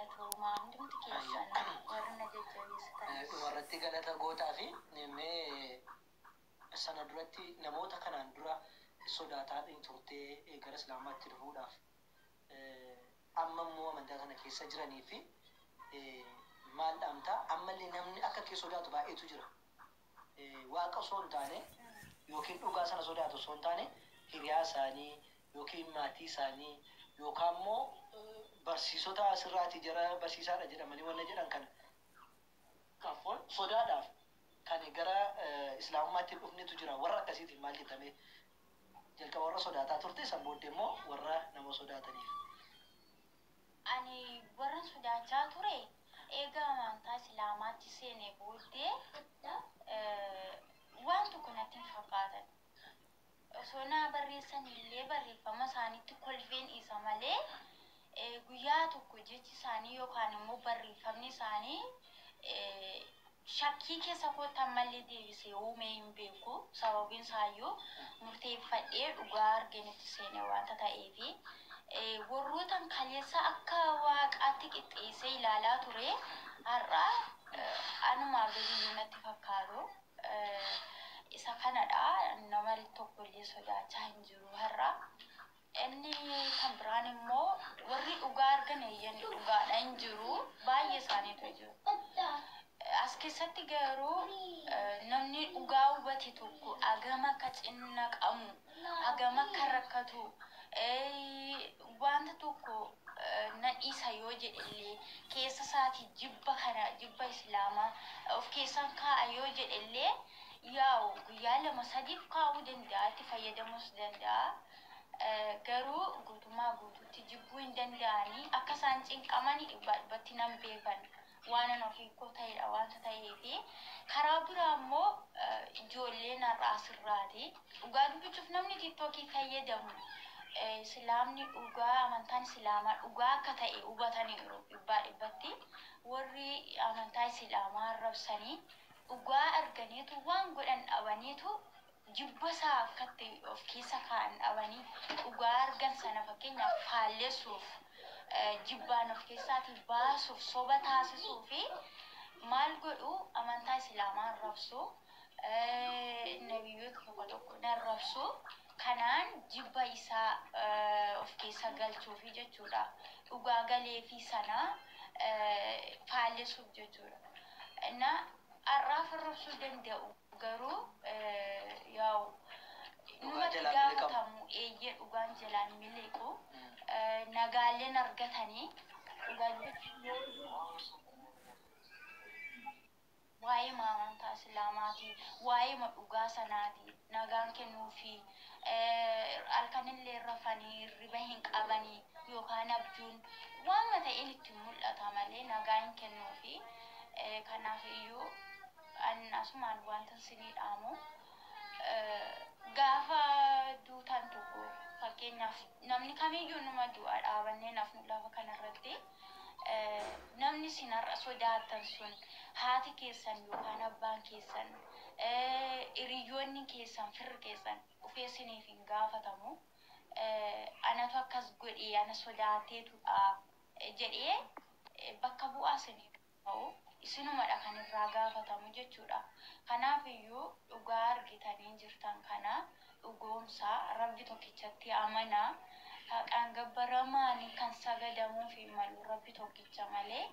Galatoomaa hundumti keessan warri na jajjabeessitanis. Dhumarratti galata gootaa fi mee sana duratti namoota kanaan dura sodaataa turtee gara Islaamaatti dhufuudhaaf amma immoo amantaa kana keessa jiranii fi maal dhaamtaa? Ammallee namni akka kee sodaatu baay'eetu jira. Waaqa osoo hin taane yookiin dhugaa sana sodaatu osoo hin taane, hiriyaa isaanii yookiin maatii isaanii yookaan immoo barsiisota asirraati jara barsiisaadha jedhamanii wanna jedhan kana kafoon sodaadhaaf kan gara Islaamummaatti dhufnetu jira. Warra akkasiitiin maal jettamee? Jalqaba warra sodaataa turte, san booddee immoo warra nama sodaataniif. Ani warra sodaachaa ture eega amantaa Islaamaatti seene booddee waan tokko natti hin fakkaatan. Osoo naa barreessan illee barreeffama isaaniitti kolfeen isa malee, guyyaa tokko jechi isaanii yookaan immoo barreeffamni isaanii shakkii keessa kootti ammallee deebisee uumee hin beeku. Sababiin isaayyuu murteeffadhee dhugaa arginitti seene waanta ta'eefi. Warrootan kaleessa akka waaqaatti qixxeessee ilaalaa ture har'a anumaa gadiyyuu natti fakkaatu. Isa kanadha, nama tokkollee sodaachaa hin jiru har'a. Inni kan biraan immoo warri dhugaa argan eeyyan dhugaadha hin jiru, baay'ee isaaniitu jiru. As keessatti garuu namni dhugaa hubate tokko hagam akka cinnaqamu, hagam akka rakkatu, wanta tokko na dhiisa yoo jedhellee keessa isaatii jibba kana, jibba Islaamaa of keessan kaa'a yoo jedhellee, yaa'u guyyaa lama sadiif kaa'uu danda'a, itti fayyadamuus danda'a. Garuu guutummaa guutuutti jibbuu hin danda'anii akka isaan cinqamanii dhibbaa dhibbatti nan beekan, waan an ofii koo ta'edha wanta ta'eefi. Karaa biraa immoo ijoolleen har'a asirraati. Dhugaa dubbachuuf namni TikTokii fayyadamu Islaamni dhugaa, amantaan Islaamaa dhugaa akka ta'e hubataniiru dhibbaa dhibbatti. Warri amantaa Islaamaa arrabsanii dhugaa arganiitu waan godhan dhabaniitu jibba isaa akkatti of keessa kaa'an dhabanii dhugaa argan sana fakkeenyaaf faallessuuf, jibbaan of keessaatii baasuuf, soba taasisuu fi maal godhu? Amantaa Islaamaa arrabsu, nabiyyoota tokko tokko arrabsu, kanaan jibba isaa of keessa galchuufi jechuudha. Dhugaa galeefii sana faallessuuf jechuudha. Na har'aaf arrabsuu danda'u, garuu yaa'u Dhugaa numatti jalaa miliqamu. Gaafatamu eeyyee, dhugaan jalaan miliqu nagaaleen argatanii dhugaa waa'ee amantaa Islaamaati, waa'ee dhugaa sanaati nagaan kennuufi halkanillee rafanii hirriba hin qabanii yookaan abjuun waan ta'een itti mul'ata malee nagaa hin kennuufi. Kanaaf iyyuu ani asumaan wanta isinii dhaamu, gaafa duutan tokko, fakkeenyaaf namni kamiyyuu numa du'a, dhaabannee nafnu lafa kanarratti, namni isin har'a sodaattan sun, haati keessan yookaan abbaan keessan, hiriyoonni keessan, firri keessan dhufee isiniif hin gaafatamu. Anatu akkas godhee ana sodaateetudha jedhee bakka bu'aa isiniif ta'u isinumadha kan irraa gaafatamu jechuudha. Kanaaf iyyuu dhugaa argitanii jirtan kana dhugoomsaa, Rabbi tokkichatti amanaa, haqaan gabbaramaan kan sagadamuuf hin malu Rabbi tokkicha malee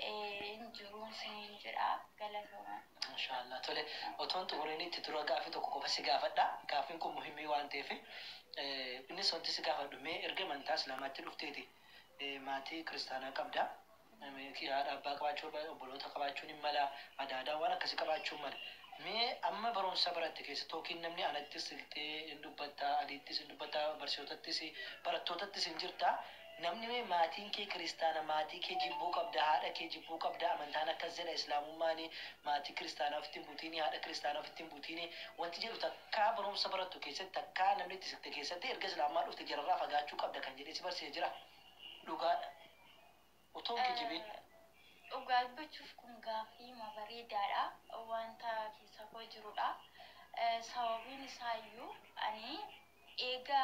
hin jiruun isiniin jedha, galatooma. Mashaallah, tole, otoon xumuriin itti dura gaaffii tokko qofa si gaafadha. Gaaffiin kun muhimmii waan ta'eef, innis wanti si gaafadhu, mee erga amantaa Islaamaatti dhufteeti maatii kiristaanaa qabda. Haadha abbaa qabaachuu, obboloota qabaachuun hin mala, adaadaa waan akkasii qabaachuun mala. Mee amma barumsa baratte keessatti yookiin namni anattis siqtee hin dubbatta, aliittis hin dubbatta, barsiisotattis barattootattis hin jirta. Namni mee maatiin kee kiristaana, maatii kee jibbuu qabda, haadha kee jibbuu qabda, amantaan akkas jedha, Islaamummaan maatii kiristaanaa ofitti hin butiini, haadha kiristaanaa ofitti hin butiini wanti jedhu takkaa barumsa barattu keessatti, takkaa namni itti siqte keessatti erga Islaamummaa dhufte jararraa fagaachuu qabda kan jedhee si barsiise jira? Dhugaadha. Otoo hin kijibiin. Dhugaa dubbachuuf kun gaaffii bareedaadha. Wanta keessa koo jirudha. Sababiin isaayyuu ani eega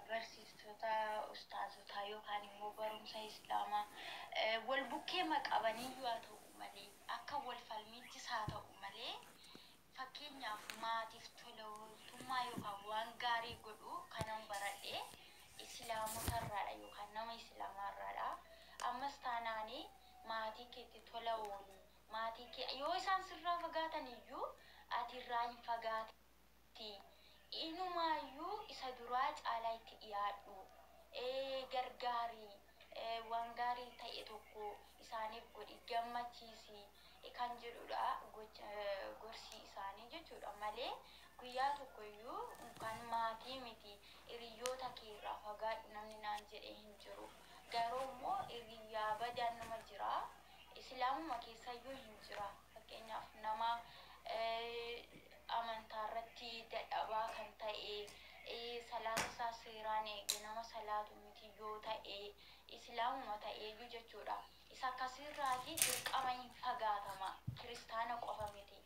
Barsiistota ustaazotaa yookaan immoo barumsa islaamaa wal bukkee maqabaniyyuu haa ta'u malee, akka wal falmiittis haa ta'u malee, fakkeenyaaf maatiif tola ooltummaa yookaan waan gaarii godhu kanan baradhe islaamota irraadha yookaan nama islaamaa irraadha. Ammas taanaanii maatii keetti tola oolu. Maatii kee yoo isaan sirraa fagaatan iyyuu ati irraa hin fagaati. Inumaayyuu isa duraa caalaa itti dhiyaadhu. Gargaari. Waan gaarii ta'e tokko isaaniif godhi, gammachiisi kan jedhudha gorsi isaanii jechuudha malee guyyaa tokkoyyuu kan maatii miti hiriyoota kee irraa fagaadhu namni naan jedhe hin jiru. Garuu immoo hiriyaa badaan nama jira. Islaamuma keessayyuu hin jira. Fakkeenyaaf nama amantaa irratti dadhabaa kan ta'e, salaata isaa seeraan eege nama salaatu miti yoo ta'e, islaamuma ta'eeyyuu jechuudha. Isa akkasirraatii dirqama hin fagaatama. Kiristaana qofa miti.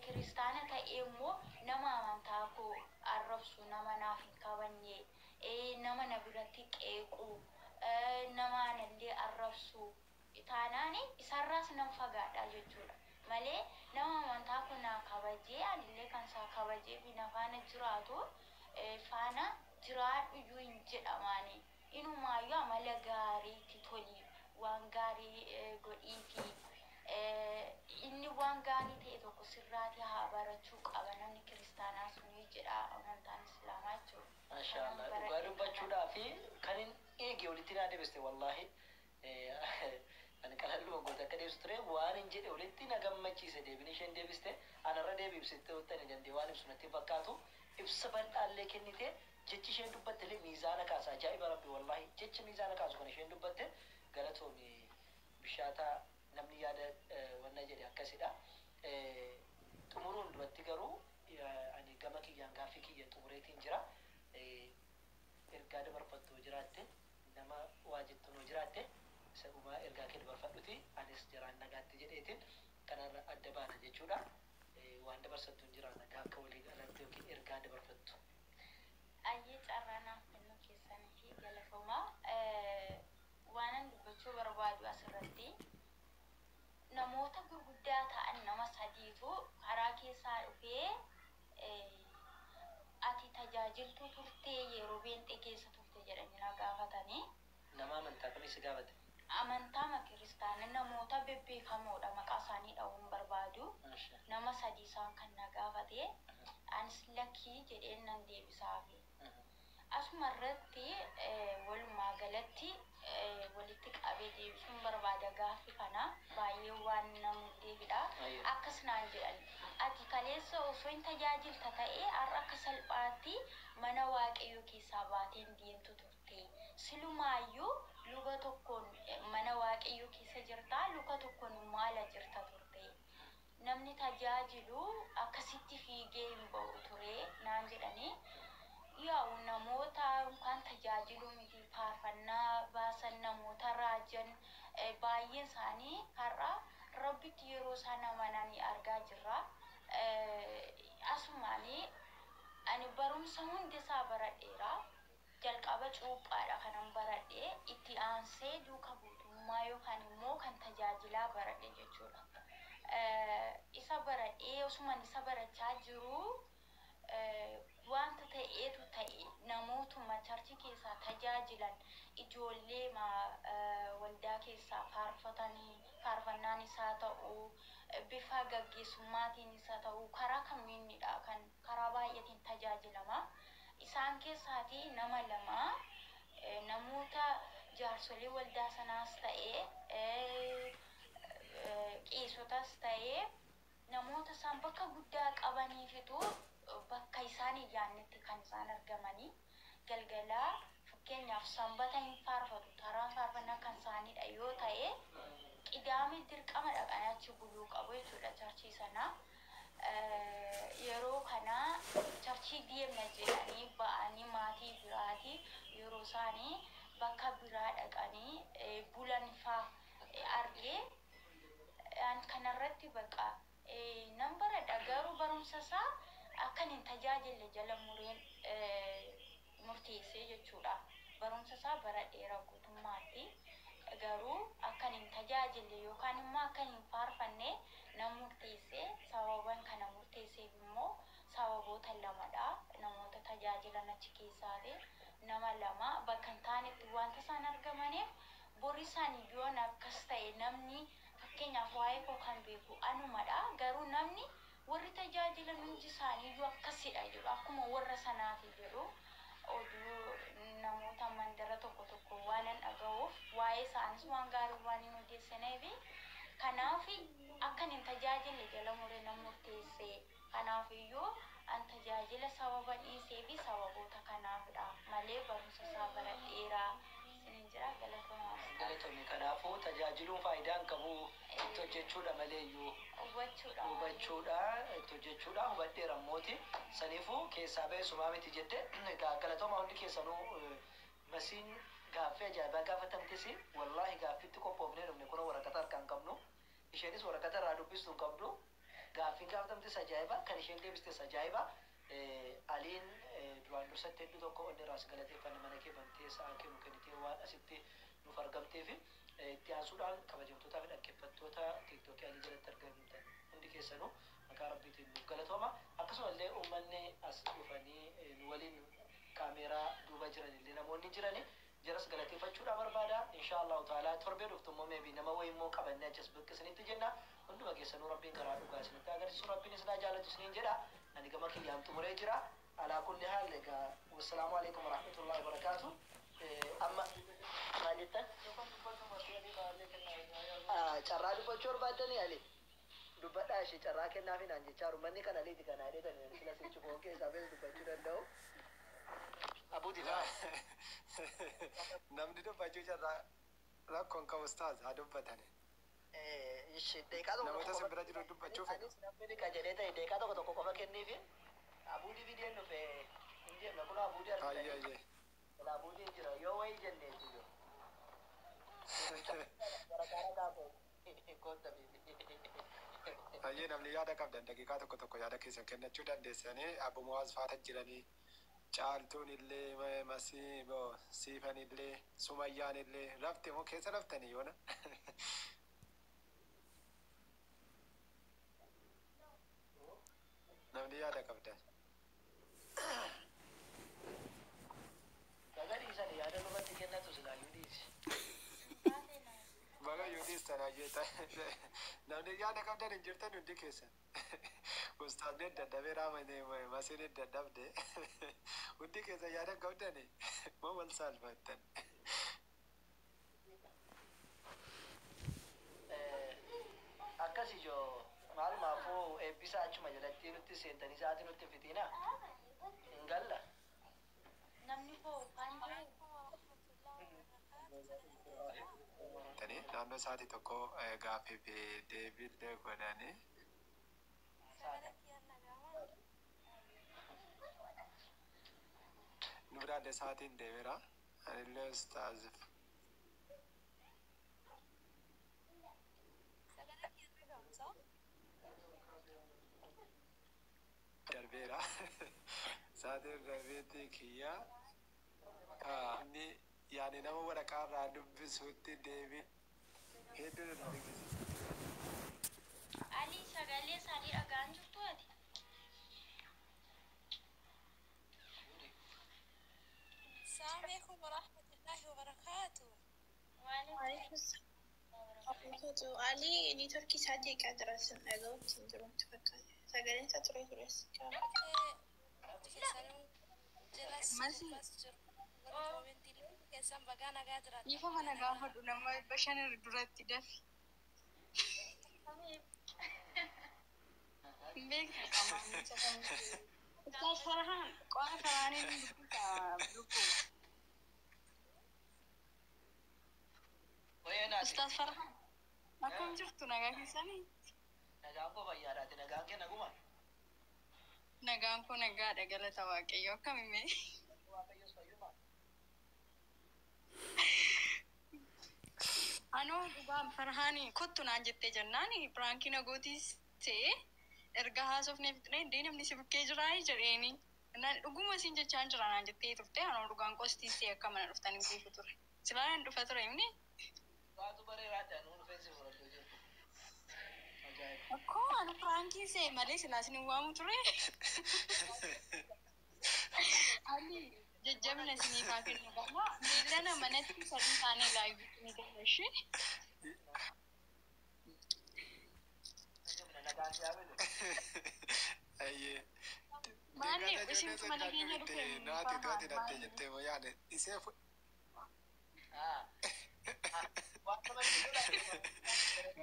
Kiristaana ta'ee immoo nama amantaa koo arrabsu, nama naaf hin kabajne, nama na biratti qeequ, nama anallee arrabsu taanaan isarraas nan fagaadha jechuudha. Malee nama amantaa koo naa kabajee anillee kan isaa kabajee fi na faana jiraatu faana jiraadhu iyyuu hin jedhamaani. Inumaayyuu amala gaariitti toli, waan gaarii godhiifi inni waan gaarii ta'e tokko sirraati haa barachuu qaba namni kiristaanaa suni jedha amantaan islaamaa jechuudha. Maashaallah, dhugaa dubbachuudhaa fi kan hin eege walitti naa deebiste wallaahi. Ani qalalluma goota akka deebisu ture waan hin jedhe walitti na gammachiise deebin isheen deebiste anarra deebi ibsitte wanta ani danda'e waan ibsu natti hin fakkaatu. Ibsa bal'aallee kennite, jechi isheen dubbatte illee miizaana kaasa. Ajaa'iba rabbi, wallaahi jecha miizaana kaasu kan isheen dubbatte. Galatoomi bishaataa, namni yaada wanna jedhe akkasidha. Xumuruun duratti garuu ani gama kiyyaan gaaffii kiyya xumureetiin jira. Ergaa dabarfattu yoo jiraatte, nama waa jettu yoo jiraatte, isa dhumaa ergaa kee dabarfadhuti anis jaraan nagaatti jedheetiin kanarra adda baana jechuudha. Waan dabarsattu hin jira nagaa akka walii galatti yookiin ergaa dabarfattu. Ayyee, carraa naaf kennuu keessanii fi galatoomaa. Waanan dubbachuu barbaadu asirratti namoota gurguddaa ta'an nama sadiitu karaa keessaa dhufee ati tajaajiltuu turtee yeroo beenxee keessa turte jedhanii na gaafatanii. Nama amantaa kamii si gaafate? Amantaa kiristaana, namoota bebbeekamoodha, maqaa isaanii dha'uun barbaadu. Nama sadii isaan kan na gaafate, anis lakkii jedheen nan deebisaafi. Asuma irratti walumaa galatti walitti qabee deebisuun barbaada gaaffii kana, baay'ee waan nama deebidha. Akkas naan jedhan, ati kaleessa osoo hin tajaajilta ta'ee har'a akka salphaatti mana waaqayyoo keessaa baateen deemtu turte. Silumaayyuu luka tokkoon mana waaqayyoo keessa jirta, luka tokkoon immoo ala jirta turte. Namni tajaajilu akkasitti fiigee hin ba'u ture naan jedhanii. Yaa'u namoota yookaan tajaajiluu miti faarfannaa baasan, namoota raajan baay'een isaanii har'a rabbitti yeroo isaan amananii argaa jirra. Asumaanii ani barumsa hundi isaa baradheera. Jalqaba cuuphaadha kanan baradhe, itti aansee duuka buutummaa yookaan immoo kan tajaajilaa baradhe jechuudha. Isa baradhee osuman isa barachaa jiru wanta ta'eetu ta'e, namootuma charchi keessaa tajaajilan, ijoollee waldaa keessaa faarfatanii, faarfannaan isaa ta'u, bifa gaggeessummaatiin isaa ta'u, karaa kamiinidha kan karaa baay'eetiin tajaajilama. Isaan keessaatii nama lama namoota jaarsolii waldaa sanaas ta'e, qeesotas ta'e, namoota isaan bakka guddaa qabaniifitu bakka isaan hin yaadnetti kan isaan argamanii galgalaa, fakkeenyaaf sanbata hin faarfatu, taraan faarfannaa kan isaaniidha yoo ta'e, qidaame dirqama dhaqanii achi buluu qabu jechuudha charchii sana. Yeroo kana charchii deemna jedhanii ba'anii maatii biraati yeroo isaanii bakka biraa dhaqanii bulan faa argee an kanarratti bakka nan baradha, garuu barumsa isaa akkan hin tajaajille jala mureen Murteessee jechuudha. Barumsa isaa bara dheeraa guutummaatti garuu akkan hin tajaajille yookaan immoo akkan hin faarfanne nan murteessee. Sababan kana murteesseef immoo sababoota lamadha. Namoota tajaajilan achi keessaati nama lama bakka hin taanetti wanta isaan argamaniif bori isaan yoon akkas ta'e namni fakkeenyaaf waa'ee koo kan beeku anumadha. Garuu namni warri tajaajilan hundi isaanii iyyuu akkasidha jedhu, akkuma warra sanaati jedhu. Oduu namoota mandara tokko tokko waanan dhaga'uuf waa'ee isaanis waan gaarii waan hin odeessineef kanaaf akkan hin tajaajille jala muree nan murteesse. Kanaaf iyyuu an tajaajila sababa dhiisee fi sababoota kanaafidha malee barumsa isaa bara dheeraa isinin jira. Galatoomaa. Galatoomii. Kanaafuu tajaajiluun faayidaa hin qabu, itti hojjechuudha malee iyyuu. Hubachuudha malee. Hubachuudha, itti hojjechuudha hubadheera mooti. Saniifuu keessaa ba'e sumaa miti jette. Egaa galatooma hundi keessanuu. Masiin gaaffii ajaa'ibaa gaafatamtes. Wallaahi gaaffiitti qophoofnee dhufne kun waraqata harkaa hin qabnu, isheenis waraqata irraa dubbistu hin qabdu. Gaaffiin gaafatamtes ajaa'iba, kan isheen deebistes ajaa'iba. Aliin duraan dursatti hedduu tokko onni irraa si galateeffanna, mana kee bantee sa'aa kee nu kennitee waan asitti nuuf argamteef. Itti aansuudhaan kabajamtootaa fi dhaggeeffattoota TikTokii Alii jalatti argamtan hundi keessanuu maqaa Rabbiitiin nuuf galatooma. Akkasumallee uummanni as dhufanii nu waliin kaameeraa duuba jiran illee namoonni jirani jaras galateeffachuudha barbaada. Insha Allahu ta'ala torbee dhuftu immoo maybe nama wayii immoo qabannee achas buqqisanitti jenna. Hunduma keessanuu Rabbiin karaa dhugaa isinitti agarsiisu, Rabbiin isin haa jaallatu isiniin jedha. Ani gama kiyyaan xumuree jira. Alaa kulli haal egaa wassalaamu alaikum warahmatullahi wabarakaatu. Amma maal jettan? Carraa dubbachuu barbaaddanii Ali dubbadhaa, ishee carraa kennaafi naan jechaa jiru. Manni kan Aliiti kan adeetani sila sichi koon keessaa beeku dubbachuu danda'u. Abuuti. Namni dubbachuu carraa rakkoon qabu ustaaz haa dubbatani. Ishee deeqaa tokko Namoota tokko sin bira jiru dubbachuu fedhu. Anis namni dhiqa jedhee ta'e deeqaa tokko tokko qofa kenniifi Abuudii fideen dhufe hin deemna kun Abuudii Ayyee argitanii. Ayyee. Kun Abuudii jira yoo wayii jenneeti jiru. Waraqaa kaafee kootta. Ayyee, namni yaada qabdan daqiiqaa tokko tokko yaada keessan kennachuu dandeessanii. Abu Muwaaz faata jiranii, Caaltuun illee, Masii Siifan illee, Sumayyaan illee rafte moo keessa raftanii yoona? Namni yaada qabdan. Baga dhiisan, yaada nurratti kennatu silaayyuu dhiisi. Baga yoo dhiistan ayyee namni yaada qabdan hin jirtan hundi keessan. Ustaazni dadhabee raamane, Masiin dadhabde, hundi keessan yaada qabdani moo wal saalfattan? Akkas ijoo maalumaafuu eebbisa achuma jalatti nutti seentanii sa'aatii nutti hin fixiina. Hin galla. Namni koo kan jiru. Tani naannoo sa'aatii tokko gaaffii fi deebii illee godhanii. Sa'aatii. Nu biraallee sa'aatiin deemeera. Anillee ustaaz darbeera. Sa'aatiin darbeetti kiyya. Inni yaani nama waraqaa irraa dubbisutti deebii hedduu nu dinqisiisa. Ali, sagalee isaanii dhaga'an jirtu ati? السلام عليكم ورحمة الله وبركاته. وعليكم Wabarakatuh. Ali, networkii isaa jeeqaa jira, sin dhaga'utti hin jiru natti fakkaata. Sagaleen isaa ture tures. Masi. Keessan bagaa nagaa jiraatu. Ifa mana gaafadhu, nama 500 duratti dafi. Hin beektu qaamaanicha kamitti. Ustaaz Farhaan qola Farhaaniin dubbisa lubbuu. Wayee naati. Ustaaz Farhaan, akkam jirtu, nagaa keessanii? Nagaan koo fayyaadhaati. Nagaan kee naguma. Nagaan koo nagaadha, galata Waaqayyo, akkam hime? Waaqayyos fayyuma. Anoo dhugaa Farhaanii kottu naan jettee jennaani biraankii nagootii ta'e erga haasofnee fixnee indee namni si bukkee jiraa jedheeni. Naan dhuguma isin jechaan jira naan jettee turte, anoo dhugaan qostiisee akka mana dhuftanii beeku ture. Silaa nan dhufa ture himni. Baatu bareedaadha, nuun dhufeensi fudhadhuu jirtu. Ajaa'iba. Akkoo anu piraankii see malee silaa isin hin waamu ture. Ani jajjabina isiniif haa kennu qaba. Miillana manatti sadii taanee laayiviitti ni galla ishee. Jajjabina nagaan siyaa bilu. Ayyee. Maali Deeggarsa isintu ijoollee mana sanatti keenya bitte dhufe naati Farhaan tooti dhatte maali? jettee moo yaade isee fu. Ah. Waan namatti tola.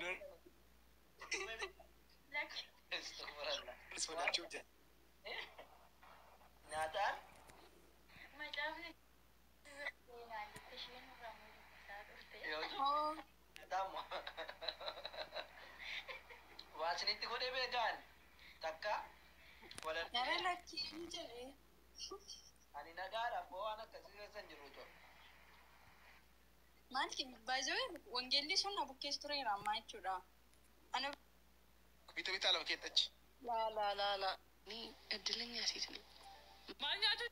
Nur Lakki. Astaghfirullah. fudhachuuf jedhe. Nyaataan Macaafni seenaan jette isheen irraa nu dubbisaa turte. yoo Oo, nyaataan moo waan isinitti godhee beekaan takka gara walallee lakkii hin jedhe. Ani nagaadha abboo, waan akkasii keessa hin jiru too. Maalti baay'ee wangeelli sun na bukkees tureera ammaa jechuudha. Ana Bita bitaa lama keettachi. ላ ላ ላ ላ እኔ እድለኛ ሴት ነኝ። Maal nyaatu?